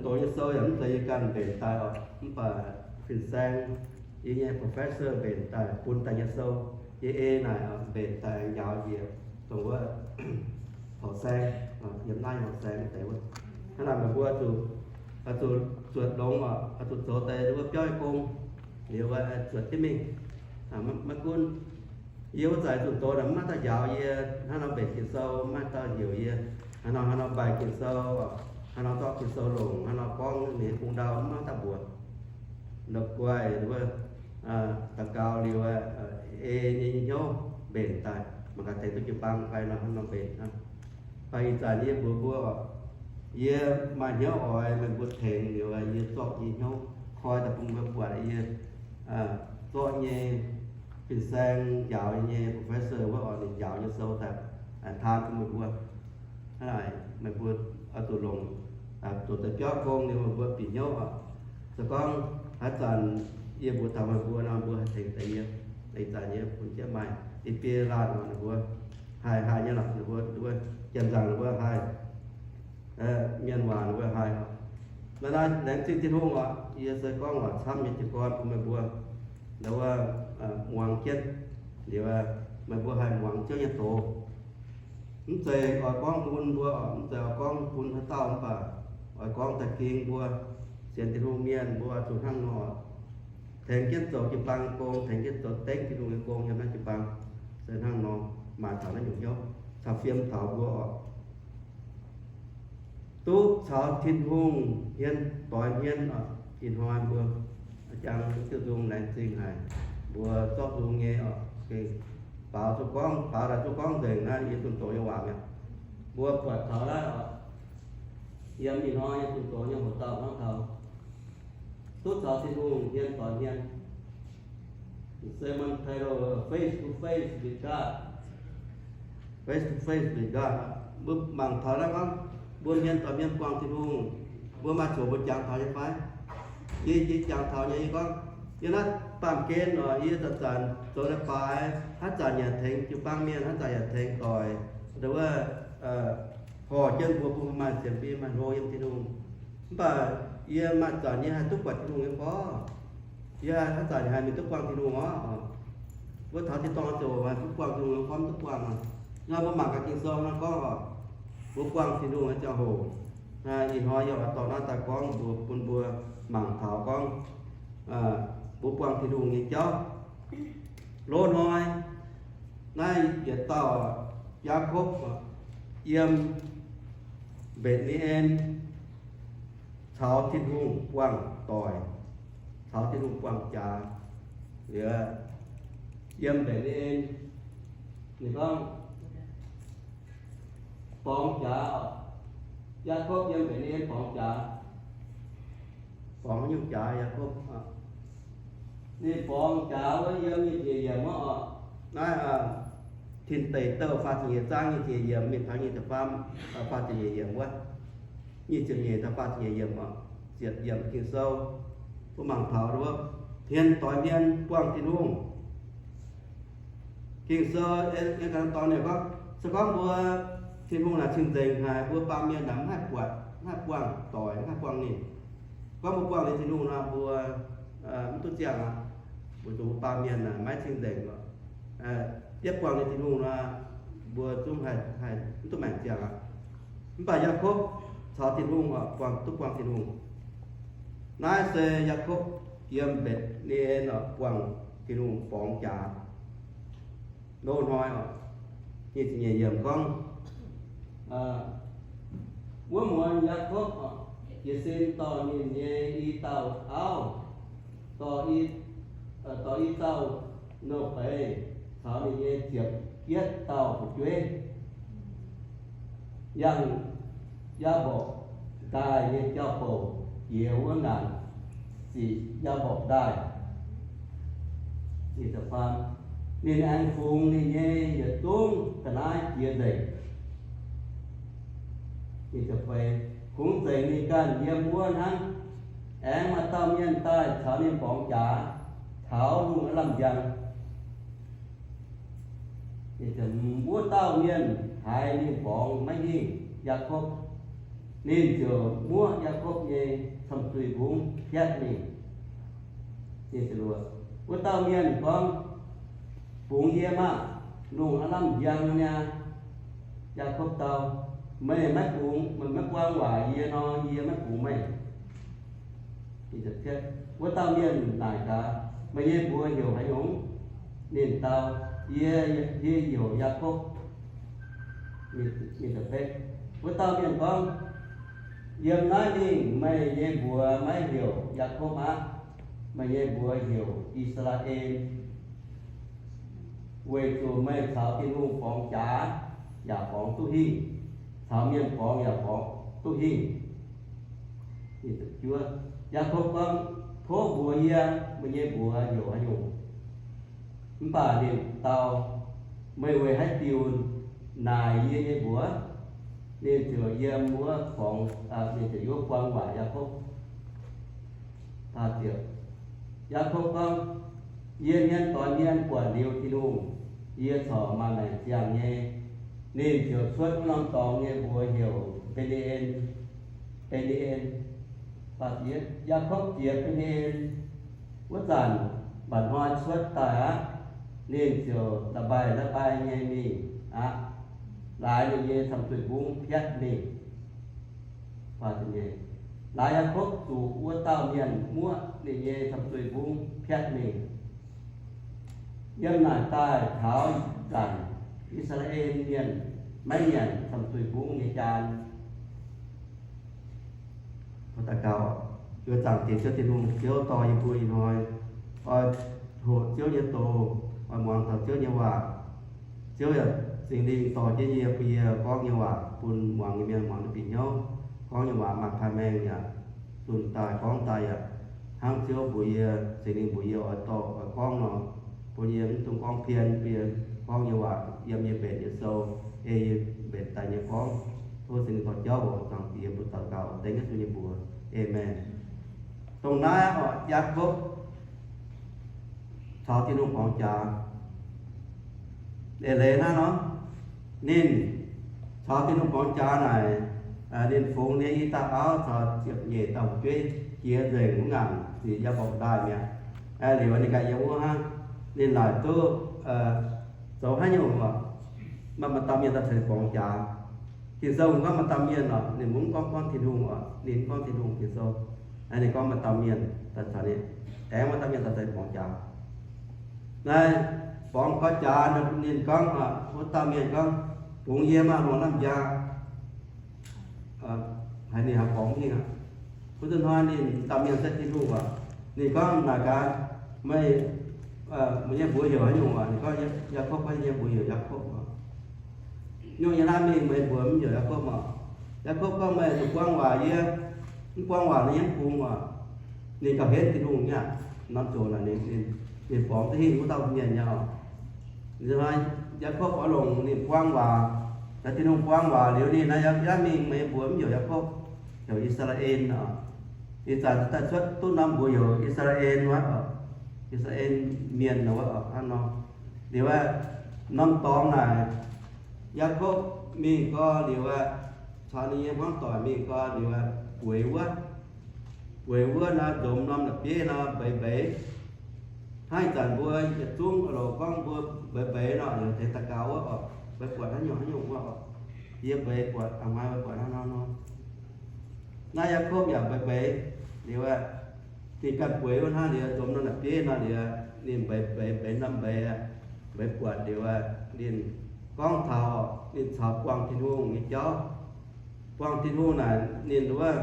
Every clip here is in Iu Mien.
Doz nyei sou yaac mv zeiz yie ganh mbenc daaih oc. Mv baac fin-saeng, yie nyei professor mbenc daaih bun daaih nyei sou, yie ei naaic oc, mbenc daaih njaaux njiec dongh wuov horqc saeng, yiem naaiv horqc saeng deix wuov. Hnangv naaic meih mbuo zuqc, zuqc zuotc longx oc, zuqc zoux deix wuov biauv nyei gong, liuz wuov zuotc jienv mingh. Maiv gunv yie wuov zanc zuqc doz naaic mv maaih dauh njaaux yie, hnangv nor mbenc Ging-Sou mv maaih dauh heuc yie, hnangv nor hnangv nor mbaih Ging-Sou, hnangv nor zorqv Ging-Sou longc, hnangv nor gorngv ninh bung ndau mv maaih dauh mbuox. La'guaih wuov, daux gaux liuz, ei nyei hnyouv mbenc daaih, mangc gaax tengx duqv jiu-baang fai nor hnangv nor mbenc hnangv. Mv baac ih zanc yie mbuox mbuo oc, yie maaih hnyouv oix meih mbuo tengx liuz, yie zorqv yie hnyouv koi daaih bun mbuo buatc yie zorqv nyei fin-saeng njaaux nyei professor wuov oc, ninh njaaux nyei sou daaih taan bun meih mbuo. Hnangv naaic meih mbuo oix zuqc longc, zuqc deix biauv gong liuz meih mbuo bieqc hnyouv oc. Se gorngv haaix zanc yie mbuox taux meih mbuo nor, mbuo haih tengx deix yie. Ih zanc yie bun jienv maaih i biei laanh oc, ninh mbuo haih, haih nyei lorqc, ninh mbuo, ninh mbuo janx nzangc ninh mbuo haih, mienh waac ninh mbuo haih oc. Naaiv, naaiv laengz zingh Tin-Hungh oc. Yie se gorngv waac camv nyei jiez gorn bun meih mbuo, ndau wuov, muangx jienv liuz, meih mbuo haih muangx Ziouv nyei doz. Mv zeiz oix gorngv bun mbuo oc, mv zeiz oix gorngv bun haaix dauh, mv baac oix gorngv da'gengh mbuo sienx Tin-Hungh mienh mbuo zuqc hnangv nor, tengx jienv zoux jiu-baang nyei gong, tengx jienv zoux dengv Tin-Hungh nyei gong yiem naaiv jiu-baang. Se hnangv nor, maaih taux naaiv nyungc hnyouv caux fiem taux mbuo oc. Duqv caux Tin-Hungh hmien doix hmien oc. Ih hnoi mbuo jangx diuh nzung laengz zingh haic, mbuo zorqv nzung nyei oc. Baaux zuqc gorngv, baaux daaih zuqc gorngv nzengc naaiv yie zunh doz nyei waac mi'aqv. Mbuo buatc taux naaiv oc, yiem ih hnoi yie zunh doz nyei hoc dauh hnangv taux duqv caux Tin-Hungh hmien doix hmien. Sermon title, Face to Face with God. Face to Face with God. Mbuo mangc taux naaiv gorngv mbuo hmien doix hmien buangh Tin-Hungh, mbuo maaih coc mbuo jangx taux nyei fai? Yie, yie jangx taux nyei. Yie gorngv yiem naaiv baamh gen oc, yie zanc-zanc zoux leiz-baaix, haaix zanc yaac tengx jiu-baang mienh, haaix zanc yaac tengx doic, ndau wuov, horh jienv mbuo bun maaih sienx fim maaih hlo yiem Tin-Hungh. Mv baac yie maaih zanc yie haih duqv buatc Tin-Hungh nyei gorngv, yie haaix zanc yaac haih mingh duqv buangh Tin-Hungh orv. Wuov taux tin-dorngh ziouc haih duqv buangh Tin-Hungh nyei gorngv, duqv buangh oc. Nor mbuo mangc gaax Ging-Sou nor gorngv oc, mbuo buangh Tin-Hungh nyei ziangh hoc. Ih hnoi yie oix dorh naaiv daaih gorngv mbuo, bun mbuo mangc taux gorngv mbuo buangh Tin-Hungh nyei jauv. Loz-hnoi naaiv yietc dauh Yaakopv yiem Mbetc^ne^en caux Tin-Hungh buangh doic, caux Tin-Hungh buangh jaax. Liuz, yiem Mbetc^ne^en, ninh gorngv borngz jaax. Yaakopv yiem Mbetc^ne^en borngz jaax. Borngz haaix nyungc jaax, Yaakopv? Ninh borngz jaax wuov yiem nyic ziepc yiemc wuov oc. Naaiv Tin Deic Douh faah ziepc nyeic zaang nyic ziepc yiemc mingh taux nyic ziepc faam, faah ziepc nyeic yiemc wuov. Nyic ziepc nyeic taux faah ziepc nyeic yiemc oc. Ziepc yiemc Ging-Sou, mbuo mangc taux wuov, hmien doix hmien buangh Tin-Hungh. Ging-Sou nyei ganh dorngx ninh gorngv, se gorngv mbuo Tin-Hungh naaic cing-nzengc haic, mbuo baamh mienh naaic mv haih buatc, mv haih buangh doic, mv haih buangh ninh. Gorngv mbuo buangh liuz Tin-Hungh nor, mbuo mv duqv ziangh aqv. Weic zuqc mbuo baamh mienh naaic maiv cing-nzengc lorqc. Yietv buangh liuz Tin-Hungh nor, mbuo zungv haih, haih mv duqv maengc ziangh aqv. Mv baac Yaakopv caux Tin-Hungh oc, buangh, duqv buangh Tin-Hungh. Naaiv se Yaakopv yiem Mbetc^ne^en oc, buangh Tin-Hungh borngz jaax. Loz-hnoi oc, nyic ziepc nyeic yiemc gorngv, wuov muonz Yaakopv jiez sin dorh ninh nyei i dauh auv, dorh i, dorh i dauh nouh beiz caux ninh nyei ziepc yietv dauh fu'jueiv, yangh Yaamborqc Ndaaih nyei jauv-bouc jiex wuov ngaanc, sic Yaamborqc Ndaaih. Ninh aengx fungx ninh nyei yietc zungv ga'naaiv jiex nzengc. Kungx nzengc ninh ganh yiem wuov hnangv. Aengx maaih dauh mienh daaih caux ninh borngz jaax, taux lungh aav lamh njang. Wuov dauh mienh haiz ninh borngz maiv hingh, Yaakopv, Ninh ziouc muoqv Yaakopv nyei camh zuih mbungv piatv mingh. Wuov dauh mienh gorngv, Bungx yie maah! Lungh aav lamh njang niaa. Yaakopv dau, Meih maiv bungx, meih maiv buang waac yie nor, yie maiv bungx meih. Wuov dauh mienh naaic gaax, Meih nyei mbuox heuc haaix nyungc? Ninh dau, Yie, yie heuc Yaakopv. Wuov dauh mienh gorngv, Yiem naaiv mingh meih nyei mbuox maiv heuc Yaakopv aqv. Meih nyei mbuox heuc I^saa^laa^en, weic zuqc meih caux Tin-Hungh borngz jaax yaac borngz duqv hingh, caux mienh borngz yaac borngz duqv hingh. Yaakopv gorngv, Tov mbuox yie, meih nyei mbuox heuc haaix nyungc? Mv baac ninh dau, Meih weic haaix diuc naaic yie nyei mbuox? Ninh ziouc yiem wuov borngz, ninh ziouc yiem wuov buang waac Yaakopv. Yaakopv gorngv, Yie hmien doix hmien buatc liuz Tin-Hungh, yie corc maaih maengc ziangh nyei. Ninh ziouc cuotv wuov norm dorngx nyei mbuox heuc Ben^ni^en, Ben^ni^en. Yaakopv jiex Ben^ni^en wuov zanc, mba'hnoi cuotv daaih aqv. Ninh ziouc la'mbaaih la'mbaaih nyei mingh aqv, laaix ninh nyei camh zuih mbungv piatv mingh. Laaix Yaakopv zuqc wuov dauh mienh muoqv ninh nyei camh zuih mbungv piatv mingh. Yiem naaic daaih taux zanc, I^saa^laa^en Mienh maiv nyanc camh zuih mbungv nyei jaan. Daux gaux. Ziouv, zaangc Diex Ziouv Tin-Hungh, Ziouv dorh yie mbuo ih hnoi oix hoqc Ziouv nyei doz, oix muangx taux Ziouv nyei waac. Ziouv yaac Singx Lingh dorh jienv yie, bun yie gorngv nyei waac bun muangx nyei mienh muangx duqv bieqc hnyouv. Gorngv nyei waac maaih pai mengh yaac zunh daaih gorngv daaih yaac hnangv Ziouv mbuox yie, Singx Lingh mbuox yie oix dorh oix gorngv nor, bun yie mv dungx gorngv pien, bun yie gorngv nyei waac yiem yie mbenc nyei sou, ei yie mbenc daaih nyei gorngv. Tov Singx Lingh dorh jauv oc. Zaangc Diex, mbuo daux gaux dengv Yesu nyei mbuox. Aamen. Dongh naaiv oc, Yaakopv caux Tin-Hungh borngz jaax. Eix leiz hnangv nor, ninh caux Tin-Hungh borngz jaax naaic, ninh fungx ninh i dauh auv caux ziepc nyeic dauh fu'jueiv jiex nzengc wuov ngaanc sic Yaagorpc Ndaaih mi'aqv. Liuz ninh ganh yiem wuov hnangv, ninh laaic duqv zoux haaix nyungc oc, maaih maaih dauh mienh daaih caux ninh borngz jaax. Ging-Sou gorngv maaih dauh mienh oc, ninh mv gorngv gorngv Tin-Hungh oc, ninh mv gorngv Tin-Hungh, Ging-Sou, ninh gorngv maaih dauh mienh daaih caux ninh, aengx maaih dauh mienh daaih caux ninh borngz jaax. Naaiv borngz gau jaax, ninh gorngv, wuov dauh mienh gorngv, Bungx yie maah, lungh lamh njang. Haiz ninh haih borngz hingh aqv. Wuov zanc hnoi ninh dauh mienh se Tin-Hungh oc. Ninh gorngv naaic gaax, Meih, meih nyei mbuox heuc haaix nyungc oc? Ninh gorngv, Yaakopv. Gorngv, Yie nyei mbuox heuc Yaakopv oc. Nyungc nyei naaiv mingh meih mbuox mv heuc Yaakopv oc. Yaakopv gorngv, Meih zuqc buang waac yie. Mv buang waac nor yie mv bungx oc. Ninh gauh henv Tin-Hungh nyei aqv. Norm zoqc naaic ninh, ninh borngz duqv hingh wuov dauh mienh nyei oc. Yaakopv oix longc ninh buang waac, caux Tin-Hungh buang waac liuz ninh naaiv, Yie mingh meih mbuox mv heuc Yaakopv, heuc I^saa^laa^en oc. Ih zanc daaih cuotv duqv norm mbuox heuc I^saa^laa^en wuov oc. I^saa^laa^en Mienh wuov oc, hnangv nor. Liuz aeqv, norm dorngx naaic, Yaakopv mingh gau liuz aeqv, caux ninh nyei hmuangv doic mingh gau liuz aeqv, bueix wuov. Bueix wuov nor, nzomz norm la'bieiv nor mbeix mbeix. Hnangv ih zanc mbuo yietc zungv loc gorngv mbuo mbeix mbeix nor, yaac tengx daux gaux wuov oc, mbeix buatc haaix nyungc haaix nyungc wuov oc. Yie mbeix buatc, a'hnoi mbeix buatc hnangv nor nor. Naaiv Yaakopv yaac mbeix mbeix liuz aeqv, ninh ganh bueix wuov hnangv liuz, nzomz norm la'bieiv nor liuz, ninh mbeix mbeix mbeix norm mbeix, mbeix buatc liuz aeqv, ninh gorngv taux ninh caux buangh Tin-Hungh nyei jauv. Buangh Tin-Hungh naaic ninh wuov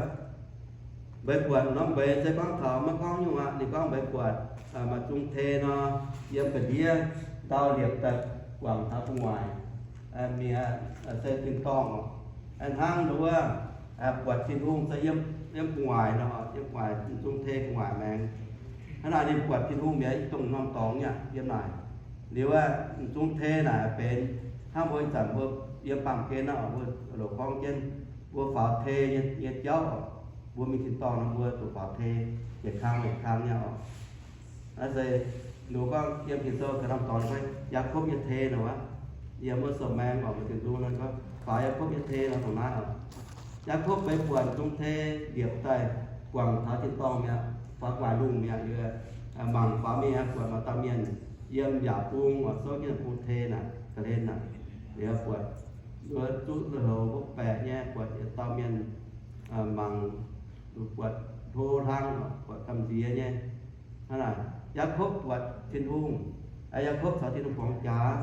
mbeix buatc norm mbeix se gorngv taux maiv gorngv nyungc aqv. Ninh gorngv mbeix buatc maaih zung tei nor, yiem ga'ndiev ndau liepc daaih guangc taux gu'nguaaic mi'aqv, se tin-dorngh oc. Hnangv nduov, buatc Tin-Hungh se yiem, yiem gu'nguaaic nor, yiem gu'nguaaic, zung tei gu'nguaaic maengx. Hnangv naaic ninh buatc Tin-Hungh mi'aqv, dongh norm dorngx nyei aqv, yiem naaic. Liuz aeqv, zung tei naaic benx hnangv mbuo ih zanc mbuo yiem baamh gen nor, mbuo loc gorngv jienv mbuo faaux tei nyei jauv oc. Mbuo mingh tin-dorngh nor mbuo zuqc faaux tei, yietc kang yietc kang nyei oc. Naaiv se ninh gorngv yiem Ging-Sou ga'naaiv dorngx, Yaakopv nyei tei nor wuov, yiem wuov sou maengx oc, mbuo Tin-Hungh nor gorngv faaux Yaakopv nyei tei nor dongh naaiv oc. Yaakopv beiv buatc zong tei liepc daaih guangc taux tin-dorngh mi'aqv, faaux gu'nguaaic lungh mi'aqv, mangc faaux mingh buatc maaih dauh mienh yiem yaac bung oix souv jienv bung tei naaic, ga'hlen naaic, liuz buatc zuqc lui-houx mbopv baeqc nyei, buatc yietc dauh mienh mangc, buatc hlo hlang, buatc gamh nziex nyei. Hnangv naaic, Yaakopv buatc Tin-Hungh, Yaakopv caux Tin-Hungh borngz jaax.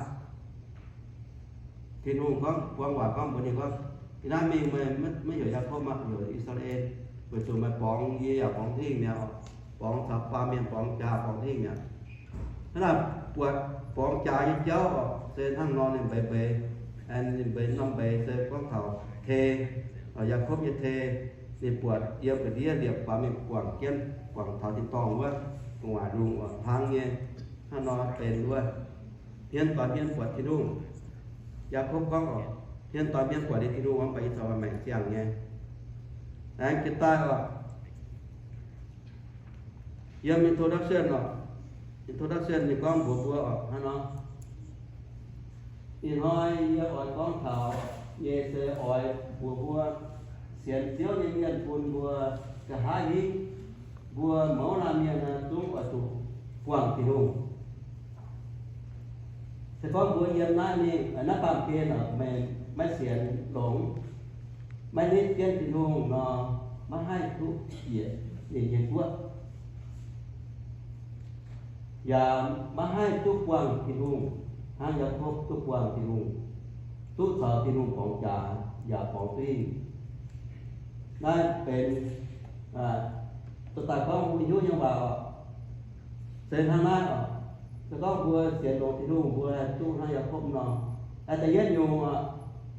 Tin-Hungh gorngv, buang waac gorngv mbuox ninh gorngv, ih naaiv mingh meih maiv heuc Yaakopv, maiv heuc I^saa^laa^en, weic zuqc meih borngz yie yaac borngz hingh mi'aqv, borngz caux baamh mienh borngz jaax borngz hingh mi'aqv. Hnangv naaic buatc borngz jaax nyei jauv oc, se hnangv nor ninh mbeix mbeix, ninh mbeix norm mbeix se gorngv taux tei, Yaakopv nyei tei, ninh buatc yiem ga'ndiev liepc faaux mingh guangc jienv, guangc taux tin-dorngh wuov, gu'nguaaic lungh oc, hlang nyei. Hnangv nor benx wuov, hmien doix hmien buatc Tin-Hungh. Yaakopv gorngv oc, hmien doix hmien buatc liuz Tin-Hungh, mv baac yie corc maaih maengc ziangh nyei. Aengx jiex daaih oc, yiem introduction oc, introduction ninh gorngv mbuox mbuo oc, hnangv nor, ih hnoi yie oix gorngv taux nyei se oix mbuox mbuo, sienx Ziouv nyei mienh bun mbuo nqa'haav hingv, mbuo mouz laanh mienh zungv oix zuqc buangh Tin-Hungh. Se gorngv mbuo yiem naaiv mingh, naaiv baamh gen oc, meih maiv sienx longx, maiv nitv jienv Tin-Hungh nor, maiv haih duqv bieqc ninh nyei guoqv, yaac maiv haih duqv buangh Tin-Hungh hnangv Yaakopv duqv buangh Tin-Hungh, duqv caux Tin-Hungh borngz jaax yaac borngz duqv hingh. Naaiv benx dorh daaih gorngv mbuo hiuv nyei waac oc. Se hnangv naaiv oc, se gorngv mbuo sienx longx Tin-Hungh, mbuo haih duqv hnangv Yaakopv nor. Da'yietv nyungc oc,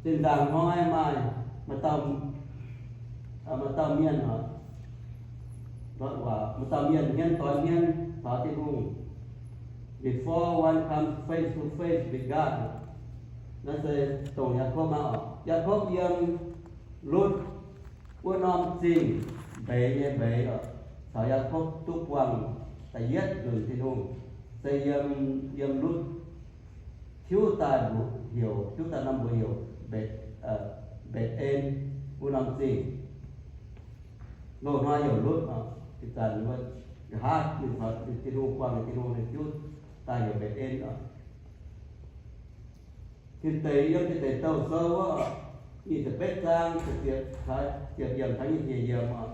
zinh nzaangc hnoi maaih, maaih dauh, maaih dauh mienh oc, maaih dauh mienh hmien doix hmien taux Tin-Hungh. Before one comes face to face with God, naaiv se dongh Yaakopv maah oc. Yaakopv yiem Lutv wuov norm zingh mbeix nyei mbeix oc, caux Yaakopv duqv buangh da'yietv nzunc Tin-Hungh, se yiem, yiem Lutv tiuv daaih mbuox heuc, tiuv daaih norm mbuox heuc Mbetc, Mbetc En wuov norm zingh. Loz-hnoi heuc Lutv oc, ih zanc nqa'haav ninh caux Tin-Hungh buangh, Tin-Hungh ninh tiuv daaih heuc Mbetc En oc. Tin Deic, yiem Tin Deic Douh Sou wuov, nyic ziepc betv zaang, ziepc yiemc taux nyic ziepc yiemc oc.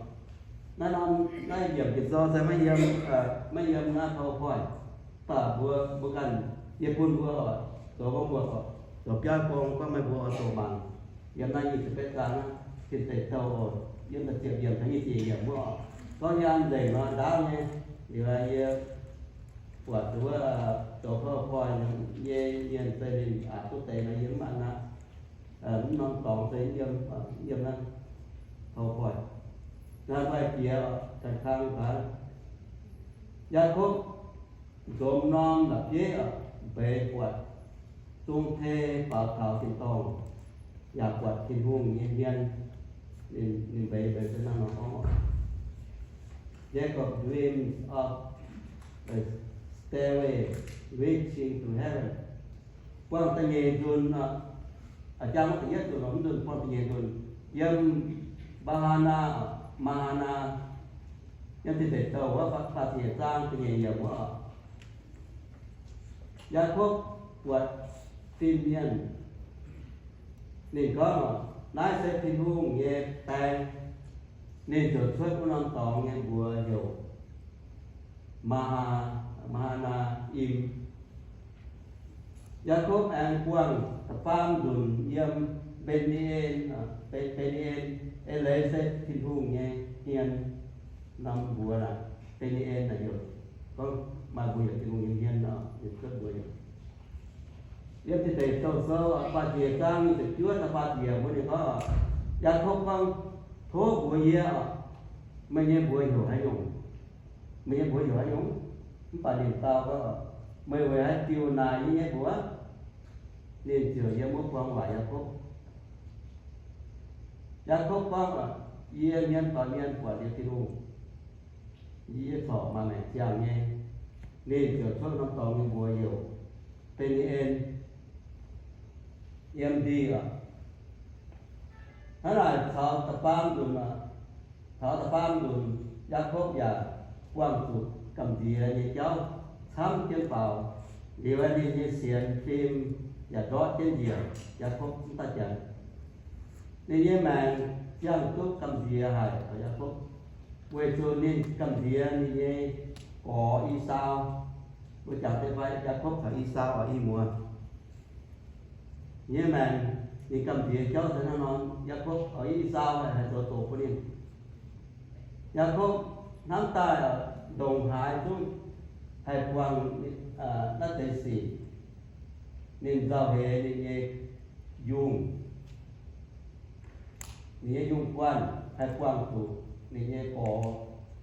Naaiv norm, naaiv yiemc Ging-Sou se maiv yiem, maiv yiem naaiv PowerPoint. Mv baac mbuo, mbuo ganh, yie bun mbuo oc, zoux gorngv mbuo oc, zoux biauv gong gorngv meih mbuo oix zoux mangc. Yiem naaiv nyic ziepc betv zaang naaiv, Tin Deic Douh oc, yiem ziepc yiemc taux nyic ziepc yiemc wuov oc. Gorngv yie an nzengc nor ndaauv nyei, liuz yie buatc wuov zoux PowerPoint nyei mienh se ninh aqc duqv deix nor yie mv an aqv. Mv norm dorngx se yiem, yiem naaiv PowerPoint. Naaiv mv baac jiex ganh kang gaax. Yaakopv nzomz norm la'bieiv mbeix buatc zong tei faaux taux tin-dorngh, yaac buatc Tin-Hungh nyei hmien. Ninh, ninh mbeix, mbeix se hnangv nor gorngv, Jacob dreams of a stairway reaching to heaven. Buangh da'nyeic nzunc, a'jang wuov da'yietv nzunc, mv nzunc buangh da'nyeic nzunc, yiem Mbaa^haa^naa, Mbaa^haa^naa, yiem Tin Deic Douh wuov faah ziepc nyeic zaang da'nyeic yiemc wuov oc. Yaakopv buatc fin-mienh. Ninh gorngv, naaiv se Tin-Hungh nyei baeng. Ninh ziouc cuotv wuov norm dorngx nyei mbuox heuc Mbaa^haa, Mbaa^haa^naa^im. Yaakopv aengx buangh da'faam nzunc yiem Mbe^ni^en, Mbe^ni^en, eix leiz se Tin-Hungh nyei hmien. Norm mbuox naaic, Mbe^ni^en naaic heuc, gorngv maaih mbuox heuc Tin-Hungh nyei hmien nor, ninh cuotv mbuox heuc. Yiem Tin Deic Douh Sou faah ziepc zaang nyic ziepc juov taux faah ziepc yiemc wuov ninh gorngv, Yaakopv gorngv, tov mbuox yie oc, meih nyei mbuox heuc haaix nyungc? Meih nyei mbuox heuc haaix nyungc? Mv baac ninh dau gorngv, meih weic haaix diuc naaic yie nyei mbuox? Ninh ziouc yiem wuov buang waaic Yaakopv. Yaakopv gorngv, yie hmien doix hmien buatc liuz Tin-Hungh, yie corc maaih maengc ziangh nyei. Ninh ziouc cuotv norm dorngx nyei mbuox heuc Mbe^ni^en, M D oc. Hnangv naaic taux da'faam nzunc, taux da'faam nzunc Yaakopv yaac buangh zuqc gamh nziex nyei jauv camv jienv faaux. Liuz ninh nyei sienx fim yaac ndortv jienv njiec Yaakopv mv daaih janx. Ninh nyei maengc ziangh duqv gamh nziex haic, Yaakopv, weic zuqc ninh gamh nziex ninh nyei gorx Esaau. Mbuo jangx deix fai Yaakopv caux Esaau oix i muoz nyei maengc, ninh gamh nziex jauv se hnangv nor. Yaakopv oix Esaau haih zoux doqc bun ninh. Yaakopv hnamv daaih ndongc haaix zungv haih buangh naaiv deix sic. Ninh nzauh heix ninh nyei yungh, ninh nyei yungh guanh haih buangh zuqc ninh nyei gorx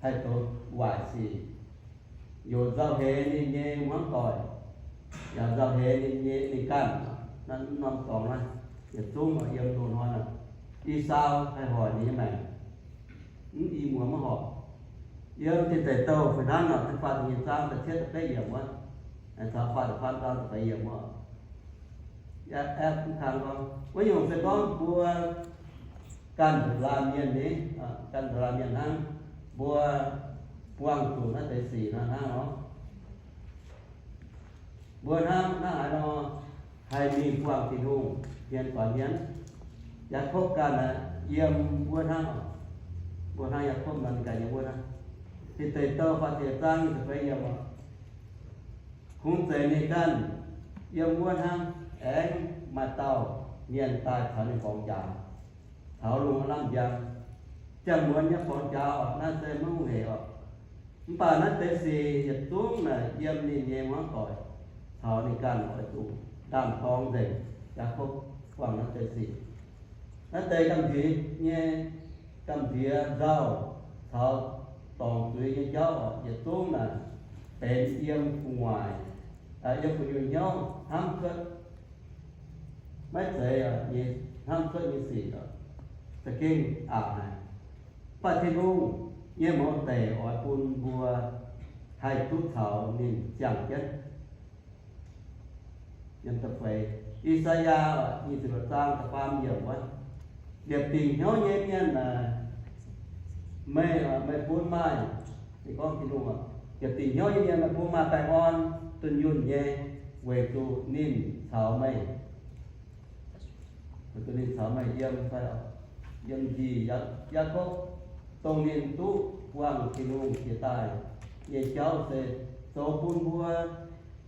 haih zoux waaic sic. Yaac nzauh heix ninh nyei hmuangv doic, yaac nzauh heix ninh nyei ninh ganh. Naaiv norm dorngx naaiv yietc zungv yiem loz-hnoi aqv. Esaau haih hoic ninh nyei maengc, mv i muoz maiv horpc. Yiem Tin Deic Douh fih hnangv nor, da'faam ziepc nyeic zaang da'cietv da'betv yiemc wuov, caux faam da'faam zaang da'feix yiemc wuov. Aeqv, mv kang gorngv wuov nyungc se gorngv mbuo ganh nduqc laanh mienh ni, ganh nduqc laanh mienh hnangv, mbuo buangh zuqc naaiv deix sic nor hnangv nor. Mbuo hnangv naaiv haaix nor haih mingh buangh Tin-Hungh hmien doix hmien? Yaakopv ganh aeqv, yiem wuov hnangv oc. Mbuo hnangv Yaakopv nor ninh ganh yiem wuov hnangv. Tin Deic Douh faah ziepc zaang nyic ziepc feix yiemc oc. Kungx zeiz ninh ganh yiem wuov hnangv, aengx maaih dauh mienh daaih caux ninh borngz jaax, taux lungh aav lamh njang. Ziangh muonz nyei borngz jaax oc, naaiv se maiv hungh hec oc. Mv baac naaiv deix sic yietc zungv naaic yiem ninh nyei hmuangv doic caux ninh ganh oix zuqc ndaam-dorng nzengc. Yaakopv buangh naaiv deix sic, naaiv deix gamh nziex nyei, gamh nziex nzauh caux dorngc zuiz nyei jauv oc, yietc zungv naaic benx yiem gu'nguaaic, yiem gu'nyuoz hnyouv hnamv cuotv, maiv zeiz nyei hnamv cuotv nyei sic, za'gengh aqc haic. Mv baac Tin-Hungh nyei mouz deic oix bun mbuo haih duqv caux ninh ziangh jienv. I^saa^yaa nyic ziepc luoqc zaang da'faam yiemc wuov, liepc dingc hnyouv nyei mienh, meih, meih bun maaih, gorngv Tin-Hungh, liepc dingc hnyouv nyei mienh meih bun maaih baengh orn dunh yunh nyei, weic zuqc ninh caux meih, weic zuqc ninh caux meih yiem, yiem njiec Yaakopv, dongh ninh duqv buangh Tin-Hungh jiex daaih nyei jauv se zoux bun mbuo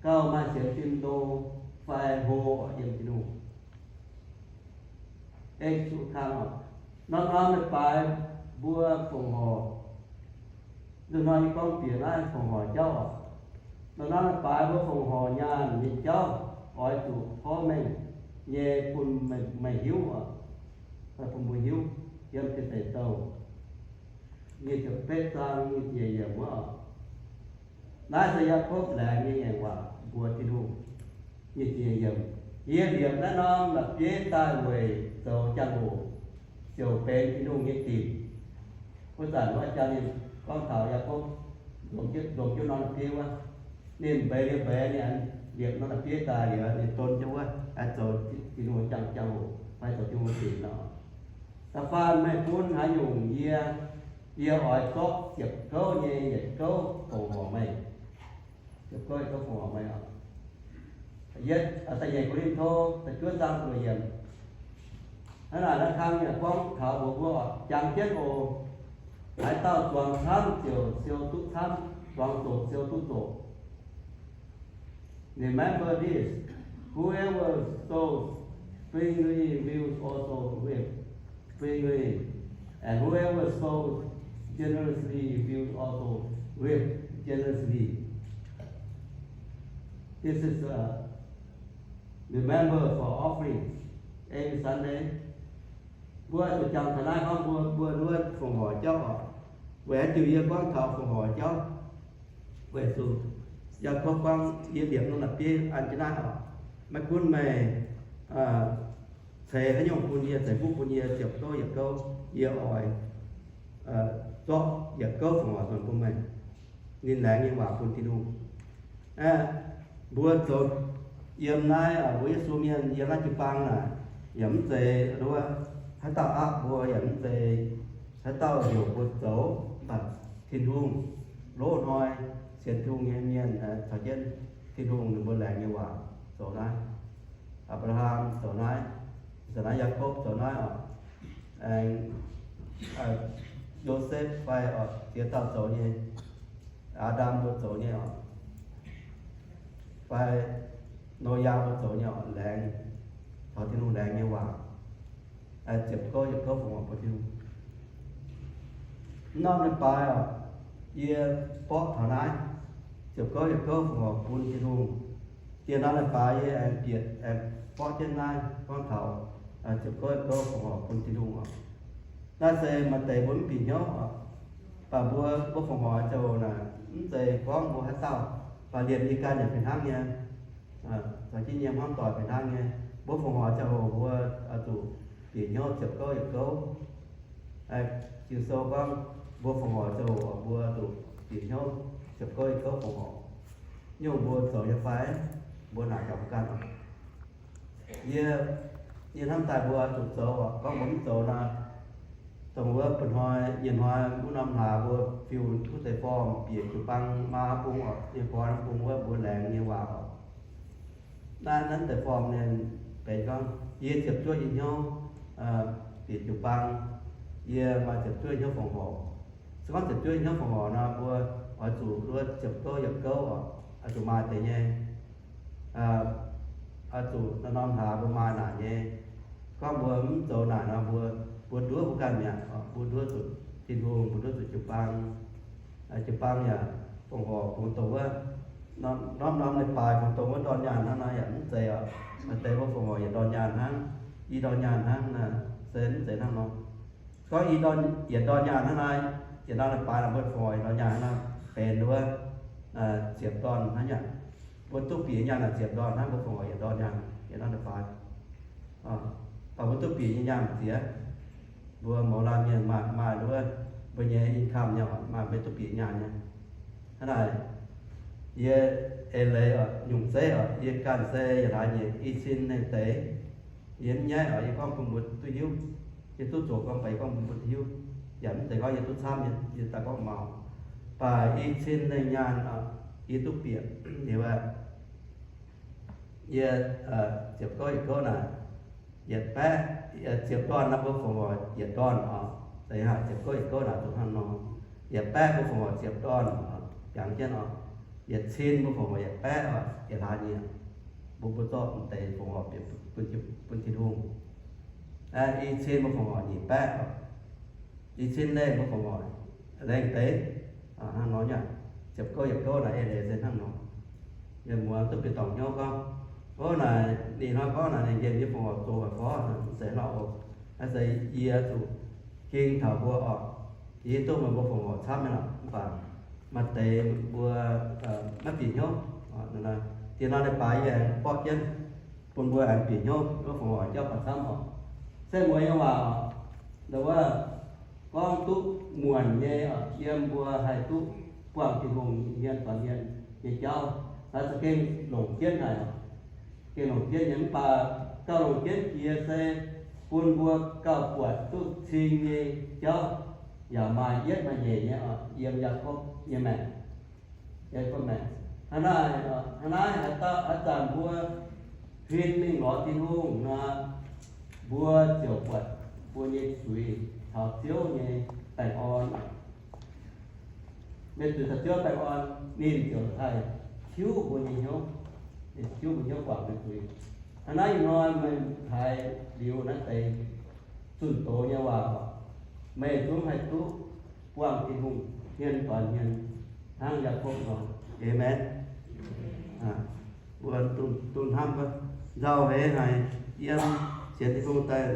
gauh maaih sienx fim ndo fai hlo yiem Tin-Hungh. Eix zuqc kang oc. Norm-norm leiz-baaix mbuo fongc horc, nzunc hnoi yie gorngv bieqc naaiv fongc horc jauv oc. Norm-norm leiz-baaix mbuo fongc horc nyaanh nyei jauv oix zuqc porv mengh nyei bun meih hiuv oc, bun mbuo hiuv yiem Tin Deic Douh nyic ziepc betv zaang nyic ziepc yiemc wuov oc. Naaiv se Yaakopv laengz nyei ngaengc waac mbuox Tin-Hungh. Yie liepc naaiv norm la'bieiv daaih weic zoux jangx-hoc, ziouc benx Tin-Hungh nyei dinc. Wuov zanc wuov jaa ninh gorngv taux Yaakopv nzomc jienv norm la'bieiv wuov, ninh mbeix liuz mbeix ninh liepc norm la'bieiv daaih liuz ninh don jienv wuov, haih zoux Tin-Hungh jangx, jangx-hoc, haih zoux Tin-Hungh dinc nor. Da'faanh meih bun haaix nyungc yie, yie oix zorqv ziepc gouv nyei yietc gouv fongc horc meih. Ziepc gouv yietc gouv fongc horc meih oc. Yietv, da'nyeic Ko^lin^to da'juov zaang luoqc yiemc. Hnangv naaic naaiv kang yaac gorngv taux mbuox mbuo oc, jangx jienv oc. Haaix dauh zuangx camv ziouc siou duqv camv, zuangx zoqc siou duqv zoqc. Remember this, whoever sows sparingly will also reap sparingly, and whoever sows generously will also reap generously. This is a remember for offering every Sunday. Mbuo zuqc jangx taux naaiv gorngv mbuo, mbuo luov fongc horc jauv oc. Weic haaix diuc yie gorngv taux fongc horc jauv? Weic zuqc Yaakopv gorngv, yie liepc norm la'bieiv an jienv naaiv oc. Maiv gunv meih ceix haaix nyungc bun yie, ceix fuqv bun yie, ziepc gouv yietc gouv, yie oix zorqv yietc gouv fongc horc nzuonx bun meih. Ninh laengz nyei waac bun Tin-Hungh. Mbuo zoux yiem naaiv, mbuo Yesu mienh yiem naaiv jiu-baang naaic, yaac mv zeiz nduov, Haaix dauh aapv mbuo yaac mv zeiz haaix dauh heuc mbuo zoux, mv baac Tin-Hungh loz-hnoi sienx Tin-Hungh nyei mienh caux jienv Tin-Hungh ninh mbuo laengz nyei waac zoux naaiv. Apc^laa^ham zoux naaiv, zanc naaiv Yaakopv zoux naaiv oc. Aengx Yosepv fai oc, ziex dauh zoux nyei, Aa^ndam mbuo zoux nyei oc, fai Noyaa mbuo zoux nyei oc, laengz, taux Tin-Hungh laengz nyei waac, ziepc gouv yietc gouv fongc horc bun Tin-Hungh. Mv norm leiz-baaix oc, yie borqv taux naaiv, ziepc gouv yietc gouv fongc horc bun Tin-Hungh. Dieh norm leiz-baaix yie aengx bieqc aengx borqv jienv naaiv gorngv taux ziepc gouv yietc gouv fongc horc bun Tin-Hungh oc. Naaiv se maaih deix mbuo mv bieqc hnyouv oc. Mv baac mbuo, mbuo fongc horc ziangh hoc naaic, mv zeiz gorngv mbuo haaix dauh, mv baac liemh yie ganh yaac fih hnangv nyei. Caux jienv nyei hmuangv doic fih hnangv nyei. Mbuo fongc horc ziangh hoc mbuo oix zuqc bieqc hnyouv ziepc gouv yietc gouv. Ging-Sou gorngv mbuo fongc horc ziangh hoc mbuo zuqc bieqc hnyouv ziepc gouv yietc gouv fongc horc. Nyungc mbuo zoux nyei fai? Mbuo naaic gaax mbuo ganh oc. Yie, yie hnamv daaih mbuo zuqc zoux oc. Gorngv mbuo mv zoux nor, dongh wuov ba'hnoi, nyei hnoi wuov norm hlaax mbuo fiuv wuov deix form bieqc jiu-baang maa bung oc, nyei gorn bung wuov mbuo laengz nyei waac oc. Naaiv, naaiv deix form ninh benx gorngv, yie ziepc zuoqv nyei hnyouv bieqc jiu-baang, yie maaih ziepc zuoqv nyei hnyouv fongc horc. Se gorngv ziepc zuoqv nyei hnyouv fongc horc nor, mbuo oix zuqc luov ziepc gouv yietc gouv oc, oix zuqc maaih deix nyei. Oix zuqc norm-norm hlaax mbuo maaih naaic nyei. Gorngv mbuo mv zoux naaic nor, mbuo, mbuo nduov mbuo ganh mi'aqv. Mbuo nduov zuqc Tin-Hungh, mbuo nduov zuqc jiu-baang. Jiu-baang yaac fongc horc kungx dongh wuov, norm-norm leiz-baaix kungx dongh wuov ndorn nyaanh hnangv nor yaac mv zeiz oc. Maaih deix mbuo fongc horc yietc ndorn nyaanh hnangv, i ndorn nyaanh hnangv, se mv zeiz hnangv nor. Gorngv i ndorn, yietc ndorn nyaanh hnangv nor, yietc norm leiz-baaix nor mbuo fongc horc yietc ndorn nyaanh hnangv nor, benx wuov ziepc ndorn hnangv nyaanh. Mbuo duqv bieqc nyaanh naaic ziepc ndorn hnangv, mbuo fongc horc yietc ndorn nyaanh, yietc norm leiz-baaix. Mv baac mbuo duqv bieqc nyei nyaanh ziex, mbuo mouz laanh mienh maaih, maaih wuov, mbuo nyei income nyei oc, maaih mbuo duqv bieqc nyaanh nyei. Hnangv naaic, yie eix leiz oc, nyungc zeiv oc, yie ganh se yietc hlaax nyeic i cin nengh deix. Yie mv nyaiv oc, yie gorngv bun mbuo duqv hiuv. Yie duqv zoux gorngv beiz gorngv bun mbuo duqv hiuv. Yaac mv zeiz gorngv yie duqv camv nyei, yie daaih gorngv maux. Mv baac i cin nengh nyaanh oc, yie duqv bieqc liuz aqv. Yie ziepc gouv yietc gouv naaic, yietc baeqv, ziepc ndorn naaiv mbuo fongc horc yietc ndorn oc. Zeiz haic, ziepc gouv yietc gouv naaic zuqc hnangv nor. Yietc baeqv mbuo fongc horc ziepc ndorn oc, jangx jienv oc. Yietc cin mbuo fongc horc yietc baeqv oc, yietc hlaax nyeic. Mbuo, mbuo zorqv deix fongc horc bieqc bun, bun Tin-Hungh. I cin mbuo fongc horc nyic baeqv oc. I cin lengh mbuo fongc horc lengh deix. Hnangv nor nyei, ziepc gouv yietc gouv naaic eix leiz se hnangv nor. Mienh muoz duqv bieqc dorngc hnyouv gorngv, ov, naaic ninh hnoi gorngv naaic ninh nqemh nyei fongc horc zoux haic fov, mv zeiz hnangv oc. Naaiv se yie zuqc ging taux mbuo oc. Yie hiuv duqv meih mbuo fongc horc camv nyei lorqc, mv baac maaih deix mbuo maiv bieqc hnyouv. Dieh norm leiz-baaix yie aengx borqv jienv bun mbuo aengx bieqc hnyouv, mbuo fongc horc jauv gauh camv oc. Se mueiz nyei waac oc, ndau wuov gorngv duqv muonc nyei oc, yiem mbuo haih duqv buangh Tin-Hungh hmien doix hmien nyei jauv, naaiv za'gengh longc jienv haic oc. Gengh longc jienv nyei, mv baac gauh longc jienv jiex se bun mbuo gauh buatc duqv cing nyei jauv, yaac maaih yietv maaih nyeic nyei oc, yiem Yaakopv nyei maengc. Yaakopv maengc. Hnangv naaiv, hnangv naaiv haaix dauh, haaix zanc mbuo huin mingh lorz Tin-Hungh nor, mbuo ziouc buatc mbuo nyei zuiz taux Ziouv nyei baengh orn. Mienh zuiz taux Ziouv baengh orn, ninh ziouc haih tiuv mbuo nyei hnyouv, ninh tiuv mbuo hnyouv guangc mbuo zuiz. Hnangv naaiv ih hnoi meih haiz liuz naaiv deix zunh doz nyei waac oc, meih zungv haih duqv buangh Tin-Hungh hmien doix hmien hnangv Yaakopv nor. Aamen. Mbuo duqv, duqv hnamv wuov, nzauh heix haic, yiem sienx Tin-Hungh daaih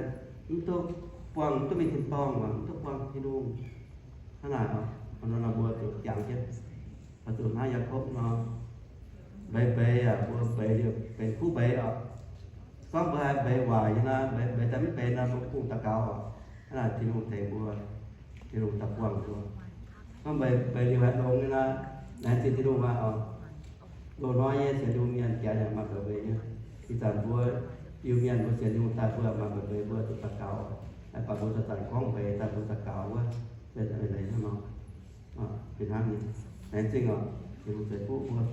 mv duqv buangh, mv duqv mingh tin-dorngh, mv duqv buangh Tin-Hungh. Hnangv naaic oc, nor mbuo zuqc jangx jienv, zuqc hnangv Yaakopv nor, mbeix mbeix yaac mbuo mbeix liuz benx kuv mbeix oc. Gorngv mbuo haih mbeix waaic nyei nor, mbeix, mbeix daaih mv benx nor, mbuo kungx daux gaux oc. Hnangv naaic Tin-Hungh tengx mbuo, Tin-Hungh daaih buangh mbuo. Gorngv mbeix, mbeix liuz haih longx nyei nor, laengz zingh Tin-Hungh aqv oc. Loz-hnoi nyei sienx Tin-Hungh mienh jaax yaac maaih mbeix mbeix nyei. Ih zanc mbuo Iu-Mienh mbuo sienx Tin-Hungh daaih mbuo maaih mbeix mbeix mbuo zuqc daux gaux oc. Baac mbuo daaih zanc gorngv mbuox daaih mbuo daux gaux wuov, zeiz hnangv nor, fih hnangv nyei. Laengz zingh oc, yie mbuo zeix fuqv mbuo.